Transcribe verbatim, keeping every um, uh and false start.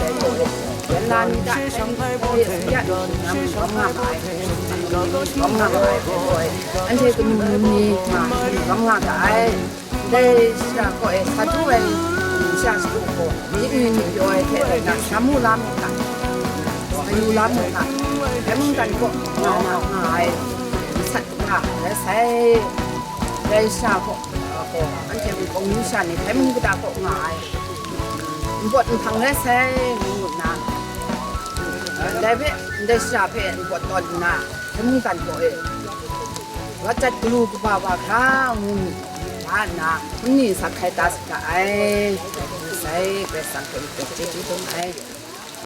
dai gaw, yan la ni hta, dai ni hta, ya, ya, ya, ya, ya, ya, ya, anhte kanu ni ma, lam nga ga ai. Dai shara kaw e sa du ai, sha shadu gaw, myit mi myit pyaw ai hte rau na, sa mu la mu hta, sa yu la mu hta, dai mungdan kaw nga na nga ai, masat nga rai sai. Dai shara kaw, gaw, anhte Wukawng yu sha ni dai mung kata kaw nga ai, npawt nhpang rai sai, ngu nna, dai hpe, ndai shara hpe npawt tawn nna, dai mungdan kaw e, Wa cat galu kaba wa hkra ngu myit ga nna, hpun ni sa hkai ta sa ga ai. Sai, Karai Kasang hpe matu chyeju dum ai.